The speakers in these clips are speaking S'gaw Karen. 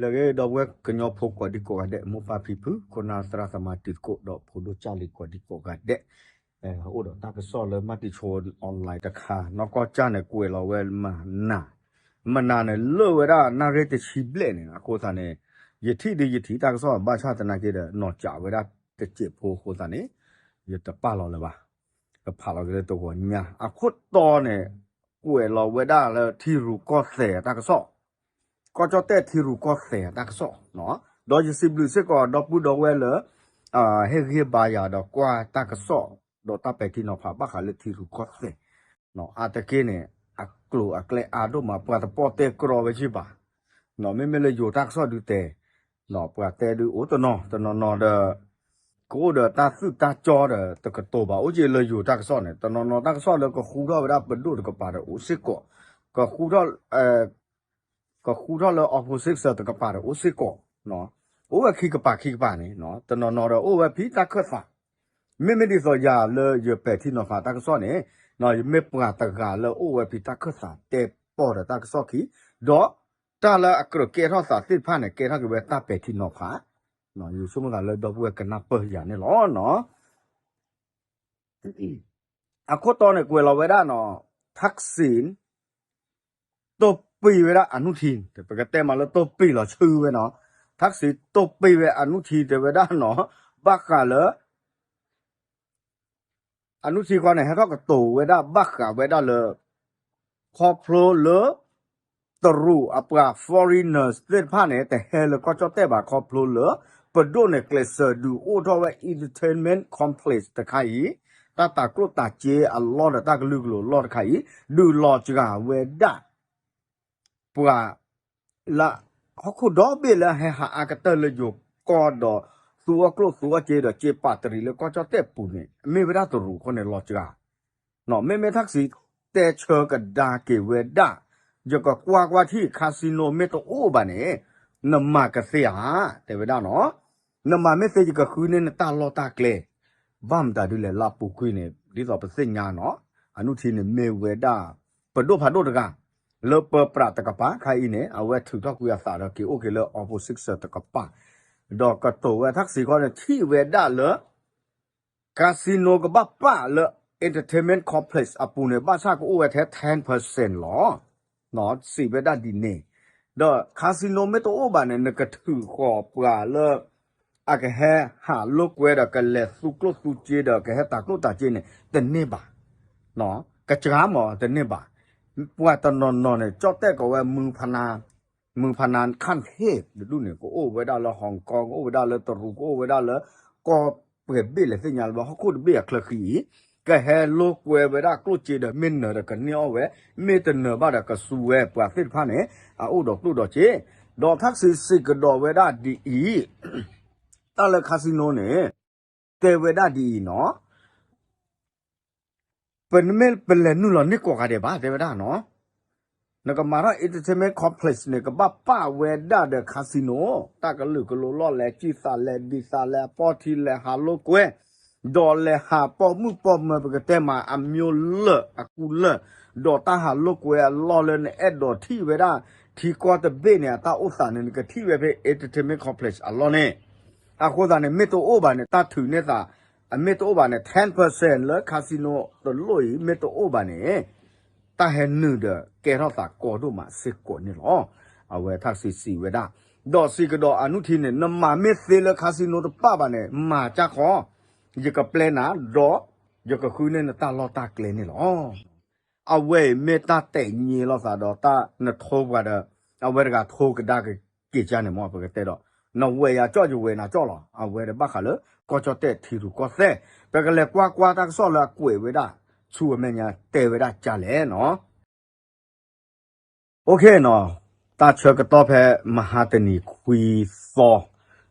လၢအဂ့ၤ ဒီပုၢ်ဝဲၢ်ကညီဖိကိးဒံကိးဂၤဒဲး, မိၢ်ပၢ်ဖံဖု ခိၣ်နၢ်သရၣ်သမါတံၤသကိး ဒီးဖိဒိၣ်ကၢ်လံၤကိးဒံကိးဂၤဒဲး, အိၣ်ဒီးတၢ်ကစီၣ်လၢ မၤတံၤဆိ online တခါ နီၢ်ကီၢ်ကၢ်န့ၣ် ကွဲးလီၤဝဲမနၤ, မနၤန့ၣ် လၢာ်ဝဲဒၣ်နၣ်ရံၣ်တဆံဘျဲၣ်န့ၣ် အဃိသတးန့ၣ် ယထံၣ်ဒ်ယထံၣ်တၢ်ကစီၣ်ဘၣ်ဆၣ်သနာ်က့ဒီး နီၢ်ကၠးဝဲဒၣ်တစဲးဖိအဃိသတးန့ၣ် ယတပာ်လီၤလၢၤဘၣ်, ကဖးလီၤက့ၤလၢတဂီၤညါ အခိၣ်တီန့ၣ် ကွဲးလီၤဝဲဒၣ်လၢထံရူၢ်ကီၢ်သဲးတၢ်ကစီၣ်, ကီၢ်ကၠီၣ်တဲၣ်ထံရူၢ်ကီၢ်သဲးတၢ်ကစီၣ်, ဒီးယစံးဘျုးစ့ၢ်ကီး ဒီပုၢ်ဒီဝဲၢ်လၢ ဟ့ၣ်ဂံၢ်ဟ့ၣ်ဘါယၤဒီးကွၢ်တၢ်ကစီၣ် ဒီးတၢ်ပဲာ်ထံနီၤဖးဘၣ်ဃးလၢထံရူၢ်ကီၢ်သဲး, အါတက့ၢ်န့ၣ် အကျိၤအကျဲအါဒိၣ်မး ပှၤတပီၢ်တဲကြီဝဲယံၢ်ဘၣ်, မ့မ့ၢ်လၢယိၤတၢ်ကစီၣ်ဒုးတဲ ပှၤတဲဒုးအိၣ်တနီၤ တနီၤနီၤဒီး ကအိၣ်ဒီးတၢ်သူၣ်တၢ်ကၠီဒီးတကတိၤဘၣ် အိၣ်က့ၤလၢယိၤတၢ်ကစီၣ်န့ၣ် တနီၤနီၤတၢ်ကစီၣ်လၢကဃူထီၣ်ဝဲဒၣ်ပဒိၣ်တကပၤဒီးအိၣ်စ့ၢ်ကီး, ကဃူထီၣ် ကဃူထီၣ်လၢ opposition တကပၤဒီးအိၣ်စ့ၢ်ကီး, အိၣ်ဝဲခံကပၤခံကပၤန့ၣ် တနီၤနီၤဒီးအိၣ်ဝဲဖံတၢ်ခၢၣ်သး, မ့မ့ၢ်ဒ်သိးယၤလၢယပဲာ်ထံနီၤဖးတၢ်ကစီၣ်န့ၣ် ယမ့ၢ်ပှၤတဂၤလၢအိၣ်ဝဲဖံတၢ်ခၢၣ်သးတဲပီၢ်ဒီးတၢ်ကစီၣ်ခံ, ဒီးတၢ်လၢအကြၢးကဲထီၣ်သးသ့ၣ်တဖၣ်န့ၣ် ကဲထီၣ်က့ၤဝဲတၢ်ပဲာ်ထံနီၤဖး, ယဆိကမိၣ်သးလၢဒီပုၢ်ဝဲၢ်ကနၢ်ပၢၢ်ယၤန့ၣ်လီၤ. အခိၣ်တီန့ၣ်ကွဲးလီၤဝဲဒၣ်နီၤ Thaksin တိၢ်ပံၤဝဲဒၣ် အနုထံ ပကတဲမးလၢ တိၢ်ပံၤလီၤဆူဝဲနီၤ, Thaksin တိၢ်ပံၤဝဲ အနုထံ တဲဝဲဒၣ်နီၤ ဘၣ်ဃးလၢ အနုထံဃီန့ၣ် ဟဲထီၣ်ကတိၤဝဲဒၣ်ဘၣ်ဃးဝဲဒၣ်လၢ ခီဖျိလၢ တရူးအပှၤ foreigners သ့ၣ်တဖၣ်န့ၣ် တဟဲလၢကီၢ်ကၠီၣ်တဲၣ်ဘၣ်ခီဖျိလၢ ပဒိၣ်န့ၣ်ကျဲးစၢးဒုးအိၣ်ထီၣ်ဝဲ entertainment complex တခါအံၤ, တၢ်တၤကျိၣ်တၤစ့အလီၢ်ဒီးတၢ်ကလုာ်ကလိၤလီၢ်တခါအံၤ ဒုးလီၤစှၤဝဲဒၣ် ပှၤ လၢဟီၣ်ခိၣ်ဒီဘ့ၣ်လၢဟဲဟးအါကတၢၢ်လၢယိၤကီၢ်ဒီး သူအီၣ်ကျိၣ်သူအီၣ်စ့ဒီးစ့ပာ်တရံးလၢကီၢ်ကၠီၣ်တဲၣ်ပူၤန့ၣ် မ့ၢ်ဝဲဒၣ်တရူးအဃိန့ၣ်လီၤစှၤ, မ့မ့ၢ် Thaksin တဲဆၢကဒါက့ၤဝဲဒၣ်, ယကကွၢ်ကွၢ်ထံၣ် casino မ့ၢ်တအိၣ်ဘၣ်န့ၣ် နမၤကသ့ဧါ, တဲဝဲဒၣ်နီၤ, နမၤမ့ၢ်သ့ ယကဃုန့ၢ်နတၢ်လီၢ်တၢ်ကျဲ, ဘၣ်မတၤဒ်လဲၣ် လၢအပူၤကွံာ်န့ၣ် ဒ်သိးပသ့ၣ်ညါနီၤ, အနုထံန့ၣ်မ့ၢ်ဝဲဒၣ် ပဒိၣ်ဖးဒိၣ်တဂၤ လၢပၢပြးတကပၤခါအံၤန့ၣ် အဝဲထုးထီၣ်ကွံာ်အသးဒီးက့ၤအိၣ်က့ၤလၢ opposition တကပၤ, ဒီးကတိၤဝဲ Thaksin ဃီန့ၣ် ထံၣ်ဝဲဒၣ်လၢ casino ကဘၣ်ပာ်လၢ entertainment complex အပူၤန့ၣ် ဘၣ်ဆၣ်ကအိၣ်ဝဲထဲ ten percent လီၤ. စံးဝဲဒၣ်ဒ်န့ၣ်, ဒီး casino မ့ၢ်တအိၣ်ဘၣ်န့ၣ် နကထုးဃီၤပှၤလၢ အကဟဲဟးလိာ်ကွဲဒီးကလဲၤသူကျိၣ်သူစ့ဒီးကဟဲတၤကျိၣ်တၤစ့န့ၣ် တန့ၢ်ဘၣ်. ကစှၤမးတန့ၢ်ဘၣ်. ပှၤတနီၤနီၤန့ၣ် ကၠီၣ်တဲၣ်ကိးဝဲ မုၢ်ဖနါ မုၢ်ဖနါခၣ်ဟ့ၣ်တဒူၣ်န့ၣ် ကအိၣ်ဝဲဒၣ်လၢ Hong Kong ကအိၣ်ဝဲဒၣ်လၢတရူး ကအိၣ်ဝဲဒၣ်လၢ ကီၢ်ပှဲၤဘ့ၣ်လဲၣ်သ့ၣ်ညါလၢၤဘၣ် ဟီၣ်ခိၣ်တဘ့ၣ်အချၢဃံအံၤ, ကဟဲလိာ်ကွဲဝဲဒၣ်ကျိၣ်စ့ဒီး မ့ၢ်နၢၤဒီးကန့ၢ်အီၣ်ဝဲ, မ့ၢ်တနၢၤဘၣ်ဒီးကသူဝဲ ပှၤသ့ၣ်တဖၣ်န့ၣ် အအိၣ်ဒီးကျိၣ်ဒီးစ့, ဒီး Thaksin စံးကဒီးဝဲဒၣ်ဒ်အံၤ, တၢ်လၢ casino န့ၣ် တဲဝဲဒၣ်ဒ်အံၤနီၤ ပမ့ၢ်ပလဲၤနုာ်လီၤန့ၢ်ကိးဂၤဒဲးဘၣ် တဲဝဲဒၣ်နီၤ, နကမၤထီၣ် entertainment complex န့ၣ် ကဘၣ်ပာ်ဝဲဒၣ်ဒီး casino, တၢ်ကလုာ်ကလိၤလီၢ် လဲၤစံၣ်သးလဲၤဒံးသးလဲၤအပီၢ်ထံလဲၤဟးလိာ်ကွဲ, ဒီးလဲၤဟးပိာ်မုၣ်ပိာ်မၢၤ ပကတဲမးအမျိုးလၢာ်အကူလၢာ်, ဒီးတၢ်ဟးလိာ်ကွဲအလီၢ်လၢနအဲၣ်ဒိးထံၣ်ဝဲဒၣ် ထံကီၢ်တဘ့ၣ်န့ၣ် အတၢ်အိၣ်သးန့ၣ် နကထံၣ်ဝဲဖဲ entertainment complex အလီၢ်န့ၣ်, အဃိသတးန့ၣ် မ့ၢ်တအိၣ်ဘၣ်န့ၣ် တၢ်ထုးန့ၢ်သး, အမ့ၢ်တအိၣ်ဘၣ်န့ၣ် ten percent လၢ casino တလိၣ်အံၤ မ့ၢ်တအိၣ်ဘၣ်န့ၣ် တၢ်ဟဲနုာ်ဒီးကဲထီၣ်သးကီဒိၣ်မးစ့ၢ်ကီးန့ၣ်လီၤ. အဝဲ Thaksin စံးဝဲဒၣ်, ဒီးစံးကဒီး အနုထံန့ၣ် နမၤမ့ၢ်သ့လၢ casino တပာ်ဘၣ်န့ၣ် မၤကၢ်ခီ, ယကပျဲနၤ ဒီးယကဃုန့ၢ်နတၢ်လီၢ်တၢ်ကျဲန့ၣ်လီၤ. အဝဲအံၤမ့ၢ်တၢ်တဲာ်ညံလိာ်သးဒီးတၢ်နထိပှၤဒီး အဝဲတဂၤထိကဒါကက့ၤကၢ်န့ၣ်မ့ၢ် ပကတဲဒီး နဝဲၢ်ယၤကၠီၣ် ယဝဲၢ်နၤကၠီၣ်လီၤ. အဝဲဒီးဘၣ်ဃးလၢ ကီၢ်ကၠီၣ်တဲၣ်ထံရူၢ်ကီၢ်သဲး, ပကလဲၤကွၢ်ကွၢ်တၢ်ကစီၣ်လၢအကွဲးဝဲဒၣ် ဆူအမဲာ်ညါတဲဝဲဒၣ်ကၢ်လဲၣ်နီၤ. OK နီၤ, တၢ်ဆၢကတီၢ်ဖဲ မဟါတနံၤခွံသီ,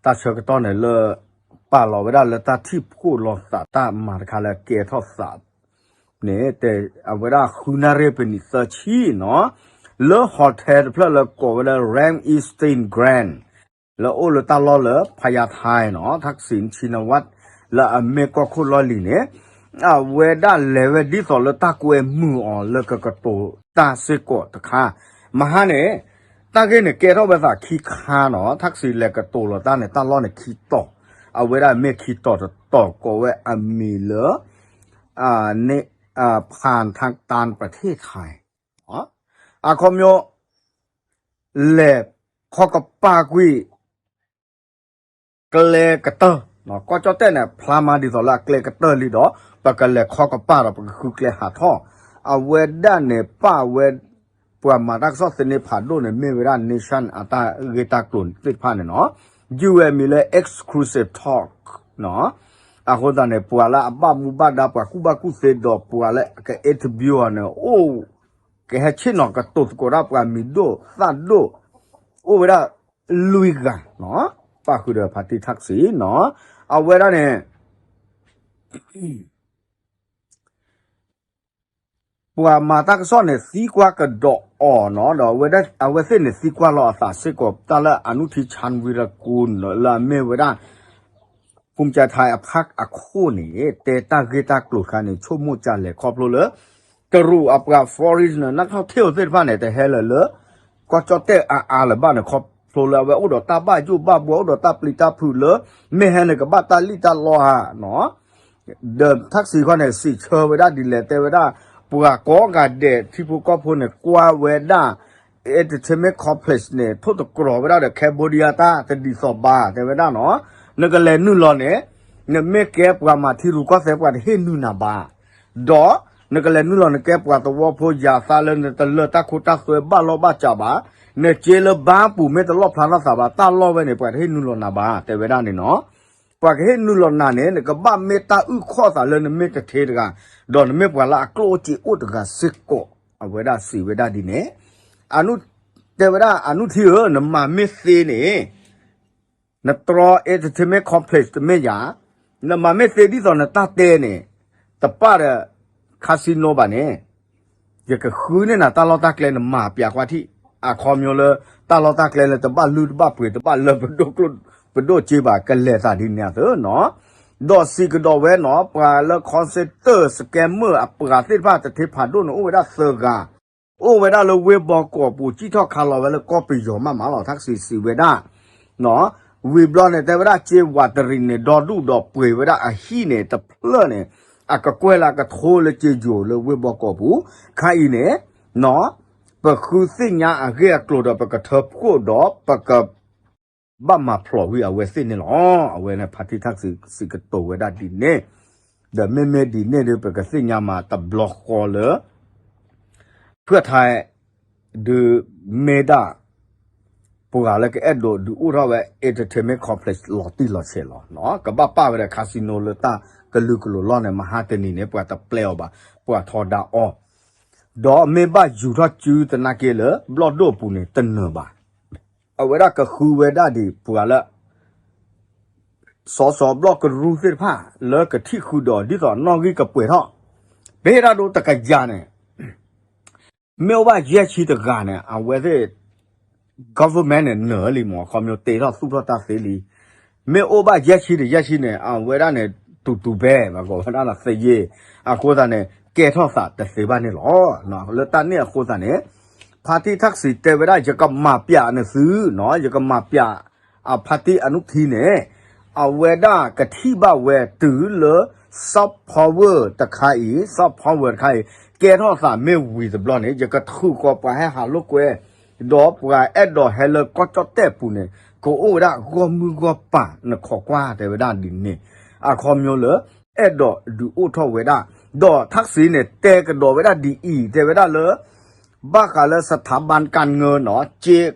တၢ်ဆၢကတီၢ်န့ၣ်လၢ ပာ်လီၤဝဲဒၣ်လၢတၢ်ထံၣ်ဖှိၣ်လိာ်သးတၢ်မၤတခါလၢကဲထီၣ်သး န့ၣ် တဲအဝဲဒၣ်ဃုနၣ်ရံၣ်ပနံးသၢဆံနီၤ, လၢ hotel တဖျၢၣ်လၢကိးဝဲလၢ Ram Eastern Grand လၢအိၣ်လၢတၢ်လီၢ်လၢ ဖယါထဲနီၤ, Thaksin Shinawatra လၢအမ့ၢ်ကီၢ်ခိၣ်လီၢ်လံၤန့ၣ် အဝဲဒၣ်လဲၤဝဲဒ်သိးလၢတၢ်ကွဲမုာ်အီၤလၢကကတိၤတၢ်စ့ၢ်ကီးတခါ, မဟါန့ၣ် တၢ်ဂ့ၢ်န့ၣ်ကဲထီၣ်ဝဲသးခံခါနီၤ, ထၣ်စံးလဲၤကတိၤလီၤတၢ်န့ၣ် တၢ်လီၢ်န့ၣ်ခံတီၤ, အဝဲဒၣ်မ့ၢ်ခံတီၤတတီၤ ကိးဝဲအမံၤလၢ ဖၣ်ထၣ်တၢ် ประเทศไทย အခီပညီ လဲၤခီကပၤကွံာ် ကျဲကတၢၢ်, ကီၢ်ကၠီၣ်တဲၣ်န့ၣ် ဖျါမးဒ်သိးလၢအကျဲကတၢၢ်လံဒီး ပကလဲၤခီကပၤဒီး ပကဃုကျဲဟးထီၣ်, အဝဲဒၣ်န့ၣ် ပာ်ဝဲ ပှၤမၤတၢ်ကစီၣ်သန့ဖးဒိၣ်န့ၣ် မ့ၢ်ဝဲဒၣ် Nation အတၢ်ဂ့ၢ်တၢ်ကျိၤသ့ၣ်တဖၣ်န့ၣ်နီၤ, ယုၢ်ဝဲမံၤလၢ exclusive talk နီၤ, အဃိသတးန့ၣ် ပှၤလၢအဘၣ်မူဘၣ်ဒါ ပှၤကူၣ်ဘၣ်ကူၣ်သ့ဒီး ပှၤလၢက interview အီၤန့ၣ် အိၣ် ကဟဲဆ့ၣ်နီၤကတိၤသကိးဒၣ်ပှၤမံၤဒိၣ်သၣ်ဒိၣ် အိၣ်ဝဲဒၣ်လွံၢ်ဂၤနီၤ, ပၣ်ဃုာ်ဒီးဖၣ်ထၣ်တၢ်စံးနီၤ, အဝဲဒၣ်န့ၣ် ပှၤမၤတၢ်ကစီၣ်န့ၣ် သံကွၢ်ကဒီးအီၤနီၤ, ဒီးအဝဲသ့ၣ်န့ၣ် သံကွၢ်လီၤအသးစ့ၢ်ကီး တၢ်လၢ အနုထံ ชาญวีรกูล လၢအမ့ၢ်ဝဲဒၣ် ภูมิใจไทย အဖးအခိၣ်န့ၣ် တဲတၢ်ဂ့ၢ်တၢ်ကျိၤတခါန့ၣ် ဆိကမိၣ်ကလဲၤခီဖျိလၢ တရူးအပှၤ foreigner နီၤ ထီၣ်ထ့ၣ်အီၤသ့ၣ်တဖၣ်န့ၣ် တဟဲလၢၤလၢ ကီၢ်ကၠီၣ်တဲၣ်အါအါလၢၤဘၣ်န့ၣ် ခီဖျိလၢအဝဲအိၣ်ဒီးတၢ်ဘၣ်ယိၣ်ဘၣ်ဘှီ အိၣ်ဒီးတၢ်ပျံၤတၢ်ဖုးလၢ မ့ၢ်ဟဲန့ၣ်ကဘၣ်တၢ်လံၣ်တၢ်လီဧါနီၤ, ဒီးထၣ်စံးခီန့ၣ် စံးဆၢဝဲဒၣ်ဒ်လဲၣ် တဲဝဲဒၣ် ပှၤကိးဂၤဒဲး ထံဖိကီၢ်ဖိန့ၣ် ကွၢ်ဝဲဒၣ် entertainment complex န့ၣ် ထိၣ်သတြီၤဝဲဒၣ်ဒီး Cambodia တၢ်တဒ်သိးဘၣ် တဲဝဲဒၣ်နီၤ, နကလဲၤနုာ်လီၤန့ၣ် နမ့ၢ်ကဲပှၤမၤထံရူၢ်ကီၢ်သဲး ပှၤတဟ့ၣ်နုာ်နၤဘၣ်, ဒီးနကလဲၤနုာ်လီၤ နကဲပှၤသဝီဖိ ယၤသးလၢနတလၢတၢ်ခိတၢ်သွဲဘၣ်လီၢ်ဘၣ်စးဘၣ်, နစ့လၢဘါပူၤမ့ၢ်တလီၣ်ဖျါထီၣ်သးဘၣ် တၢ်လီၢ်ဝဲန့ၣ် ပှၤတဟ့ၣ်နုာ်လီၤနၤဘၣ် တဲဝဲဒၣ်န့ၣ်နီၤ, ပှၤကဟ့ၣ်နုာ်လီၤနၤန့ၣ် နကဘၣ်မ့ၢ်တၢ်အုၣ်ခီၣ်သးလၢနမ့ၢ်တထ့တဂၤ, ဒီးနမ့ၢ်ပှၤလၢအကျိၣ်အိၣ်စ့အိၣ်တဂၤစ့ၢ်ကီး, အဝဲဒၣ်စံးဝဲဒၣ်ဒ်န့ၣ်, တဲဝဲဒၣ် အနုထံဧၢ နမၤမ့ၢ်သ့န့ၣ် နတြီ entertainment complex တမ့ၢ်ယၤ, နမၤမ့ၢ်သ့ဒ်သိးနတၢ်တဲန့ၣ် တပၣ်ဒီး casino ဘၣ်န့ၣ်, ယကဃုန့ၢ်နၤတၢ်လီၢ်တၢ်ကျဲ နမၤပျးကွၢ်ထံၣ်, အခီပညီလၢ တၢ်လီၢ်တၢ်ကျဲလၢတဘၣ်လုၢ်တဘၣ်ပှ့ၤ တဘၣ်လၢပဒိၣ်ကျိၣ်ပဒိၣ်စ့ဘၣ် ကလဲၤသးဒ်န့ၣ်အသိးနီၤ, ဒီးစံးကဒီးဝဲနီၤ ပှၤလၢ call center scammer အပှၤသ့ၣ်တဖၣ် တထ့ဖးဒိၣ်န့ၣ် အိၣ်ဝဲဒၣ်သၢဂၤ အိၣ်ဝဲဒၣ်လၢဝ့ၢ်ဘီကီးပူၤ စံၣ်ထီၣ်ခးလီၤဝဲလၢကီၢ်ပယီၤမးမးလီၤ ထၣ်စံးစံးဝဲဒၣ်, ဝံၤဘျီန့ၣ် တဲဝဲဒၣ် ကၠ့ဝးတရံးန့ၣ် ဒီဒူၣ်ဒီးပှ့ၤဝဲဒၣ်အဟံၣ်န့ၣ် တဖျၢၣ်န့ၣ် အကကွဲၢ်လၢအကထိလၢကၠ့ယိၤလၢဝ့ၢ်ဘီကီးပူၤ, ခါအံၤန့ၣ် ပဃုသ့ၣ်ညါအဂ့ၢ်အကျိၤဒီး ပကထၢဖှိၣ်ဒီး ပက ဘၣ်မၤဖျိးဝံၤအဝဲသ့ၣ်န့ၣ်လီၤ. အဝဲန့ၣ် ဖါတံၢ်ထၣ်စံးကတိၤဝဲဒၣ်ဒ်န့ၣ်, ဒီးမ့မ့ၢ်ဒ်န့ၣ်ဒီး ပကသ့ၣ်ညါမးတဘျီဃီလၢ ဖုၣ်ထၢၣ် ဒုးမ့ၢ်ဒၣ် ပှၤလၢကအဲၣ်ဒိးဒုးအိၣ်ထီၣ်ဝဲ entertainment complex လီၤတံၢ်လီၤဆဲးလီၤ. ကဘၣ်ပာ်ဝဲဒီး casino လၢတၢ်ကလုာ်ကလိာ်လီၢ်န့ၣ် မဟါတနံၤန့ၣ် ပှၤတပျဲအီၤဘၣ်, ပှၤထီဒါအီၤ, ဒီးမ့ၢ်ဘၣ်ယူၤထီၣ်စုသနာ်က့လၢ ဘျီၣ်ဒိၣ်အပူၤန့ၣ် တနၢၤဘၣ်. အဝဲဒၣ်ကဃုဝဲဒၣ်ဒ်ပှၤလၢ စီၤစီၤဘျီၣ်ကရူၢ်သ့ၣ်တဖၣ် လၢကထံၣ်ဃုာ်ဒီး ဒ်သိးနီၣ်ဂံၢ်ကပှဲၤထီၣ်, ပဟ့ၣ်တၢ်ဒိတကယၤန့ၣ် မ့ၢ်အိၣ်ဘၣ်ယဲၢ်ဆံတဂၤန့ၣ် အဝဲသ့ၣ် government န့ၣ် နၢၤလံမး ခီဖျိတ့ထီၣ်သူၣ်ထီၣ်တၢ်သ့လံ. မ့ၢ်အိၣ်ဘၣ်ယဲၢ်ဆံဒီးယဲၢ်ဆံန့ၣ် အဝဲဒၣ်န့ၣ် တူၢ်တူၢ်ဘဲ ဘၣ်ကိးဝဲဒၣ်သယ့ၣ်, အဃိသတးန့ၣ် ကဲထီၣ်သးတသ့ဘၣ်န့ၣ်လီၤ. လၢတၢ်န့ၣ်အဃိသတးန့ၣ် ဖါတံၢ်ထၣ်စံးတဲဝဲဒၣ် ယကမၤပျးနသုနီၤ, ယကမၤပျး အဖါတံၢ်အနုထံန့ၣ် အဝဲဒၣ်ကထံၣ်ဘၣ်ဝဲတုၤလၢ soft power တခါအံၤ, soft power တခါအံၤ ကဲထီၣ်သးမ့ၢ်ဝံၤတဘျီန့ၣ် ယကထုးဃီၤပှၤဟဲဟးလိာ်ကွဲ ဒီးပှၤအဲၣ်ဒိးဟဲလၢကီၢ်ကၠီၣ်တဲၣ်ပူၤန့ၣ် ကအိၣ်ဝဲဒၣ်ဂီၢ်မုၢ်ဂီၢ်ပၤ နခိးကွၢ်တဲဝဲဒၣ်ဒ်န့ၣ်, အခီပညီလၢ အဲၣ်ဒိးဒုးအိၣ်ထီၣ်ဝဲဒၣ်, ဒီးထၣ်စံးန့ၣ် တဲကဒီးဝဲဒၣ်ဒ်အံၤ တဲဝဲဒၣ်လၢ ဘၣ်ဃးလၢ สถาบันการเงิน နီၤ, ကၠ့ကျိၣ်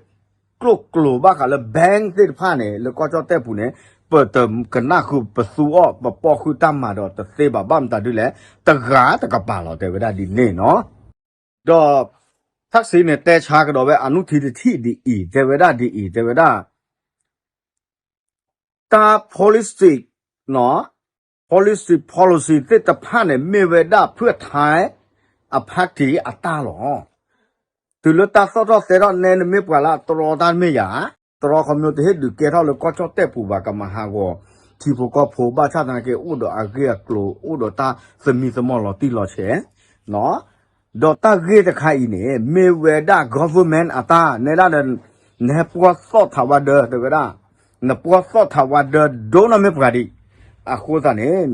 ကျိၤဘၣ်ဃးလၢ bank သ့ၣ်တဖၣ်န့ၣ် လၢကီၢ်ကၠီၣ်တဲၣ်ပူၤန့ၣ် ပတကနၣ်ဃုာ်ပသူအီၤ ပပိာ်ဃုာ်တၢ်မၤဒီးတသ့ဘၣ် ဘၣ်မတၤဒ်လဲၣ် တဂၤတကပၤလီၤ တဲဝဲဒၣ်ဒ်န့ၣ်နီၤ. ဒီး ထၣ်စံးန့ၣ် တဲဆါကဒီးဝဲအနုထံတထံၣ်ဒ်အံၤ တဲဝဲဒၣ်ဒ်အံၤ တဲဝဲဒၣ် တၢ် policy နီၤ, policy policy သ့ၣ်တဖၣ်န့ၣ် မ့ၢ်ဝဲဒၣ် ဖုၣ်ထၢၣ် အဖါတံၢ်အတၢ်လီၤ. တုၤလၢတၢ်သီၣ်ထီၣ်သဲထီၣ်နဲ နမ့ၢ်ပှၤလၢအတြီတၢ်မ့ၢ်ယၤ, တြီခီဖျိတဟ့ၣ်ဒုးကဲထီၣ်လၢကီၢ်ကၠီၣ်တဲၣ်ပူၤဘၣ် ကမၤဟးဂီၤ ထံဖိကီၢ်ဖိ ဘၣ်ဆၣ်သနာ်က့ အိၣ်ဒီးအဂ့ၢ်အကျိၤ အိၣ်ဒီးတၢ်သမံသမိးလီၤတံၢ်လီၤဆဲး နီၤ. ဒီးတၢ်ဂ့ၢ်တခါအံၤန့ၣ် မ့ၢ်ဝဲဒၣ် government အတၢ်နဲဒၣ်ဒီး နဟဲပှီၢ်သီၣ်ထးဝါဒၢ တဲဝဲဒၣ်, နပှီၢ်သီၣ်ထးဝါဒၢဒိၣ်နီၢ်မ့ၢ်ပှၤဒံး, အဃိသတးန့ၣ်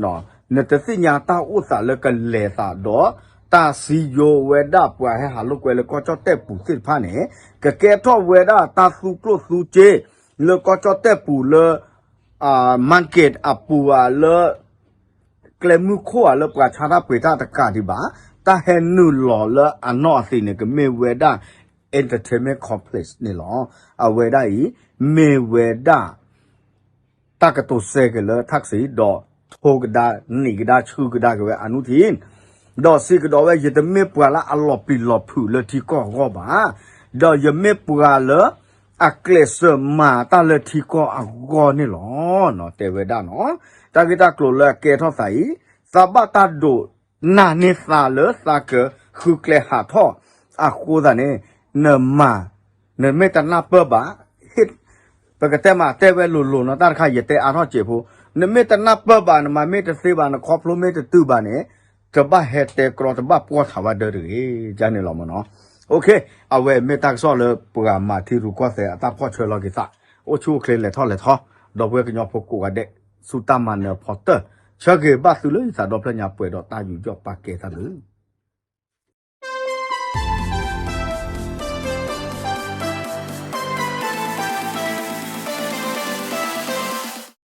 နတသ့ၣ်ညါတၢ်အိၣ်သးလၢကလဲၤသးဒီး တၢ်စံယိဝဲဒၣ်ပှၤဟဲဟးလိာ်ကွဲလၢကီၢ်ကၠီၣ်တဲၣ်ပူၤသ့ၣ်တဖၣ်န့ၣ် ကကဲထီၣ်ဝဲဒၣ်တၢ်သူကျိၣ်သူစ့ လၢကီၢ်ကၠီၣ်တဲၣ်ပူၤလၢ market အပူၤဧါ လၢ ကျဲမုၢ်ခိၣ်ဧါ လၢပှၤဆါတၢ်ပှ့ၤတၢ်တကးဒံးဘၣ်, တၢ်ဟဲနုာ်လီၤလၢအနီၢ်အသံးန့ၣ် ကမ့ၢ်ဝဲဒၣ် entertainment complex န့ၣ်လီၤ. အဝဲဒၣ်အံၤ မ့ၢ်ဝဲဒၣ် တၢ်ကတိၤစဲက့ၤလၢ taxi ဒီးထိကဒါ နံၤကဒါ ဆူကဒါက့ၤဝဲအနုထံ ဒီးစံးကဒီးဝဲ ယတမ့ၢ်ပှၤလၢအလီၤပျံၤလီၤဖုးလၢထံကီၢ်အဂီၢ်ဘၣ်, ဒီးယမ့ၢ်ပှၤလၢ အကျဲးစၢးမၤတၢ်လၢထံကီၢ်အဂီၢ်န့ၣ်လီၤ. တဲဝဲဒၣ်နီၤ, တၢ်ဂ့ၢ်တၢ်ကျိၤလၢအကဲထီၣ်သးအံၤ သးဘၣ်တၢ်ဒိးနာ်န့ၢ်သးလၢသးကဃုကျဲဟးထီၣ်, အဃိသတးန့ၣ် နမၤ နမ့ၢ်တနၢ်ပၢၢ်ဘၣ် ပကတဲမး တဲဝဲလိၤလိၤနီၤ တၢ်တခါယတဲအါထီၣ်စဲးဖိ, နမ့ၢ်တနၢ်ပၢၢ်ဘၣ် နမၤမ့ၢ်တသ့ဘၣ် နခီဖျိမ့ၢ်တတုၤဘၣ်န့ၣ် တဘၣ်ဟဲတဲကြီ တဘၣ်ပှီၢ်ထးဝါဒၢတဂ့ၤ ကန့ၣ်လီၤမ့ၢ်နီၤ. အဝဲမ့ၢ်တၢ်ကစီၣ်လၢပှၤမၤထံရူၢ်ကီၢ်သဲးအတၢ်ဖီၣ်ဆၢလီၤက့ၤသး, အိၣ်ဆူၣ်အိၣ်ချ့လဲၤထီၣ်လဲၤထီ, ဒီပုၢ်ဝဲၢ်ကညီဖိကိးဂၤဒဲး ဆူတၢ်မၤနၢၤအဖီတၢၢ်, ဆၢဂ့ၤဘၣ်သုလၢယသးဒီဖျၢၣ်ညါပှဲၤဒီးတၢ်ယူးယီၣ်ပာ်ကဲတၢ်လၢ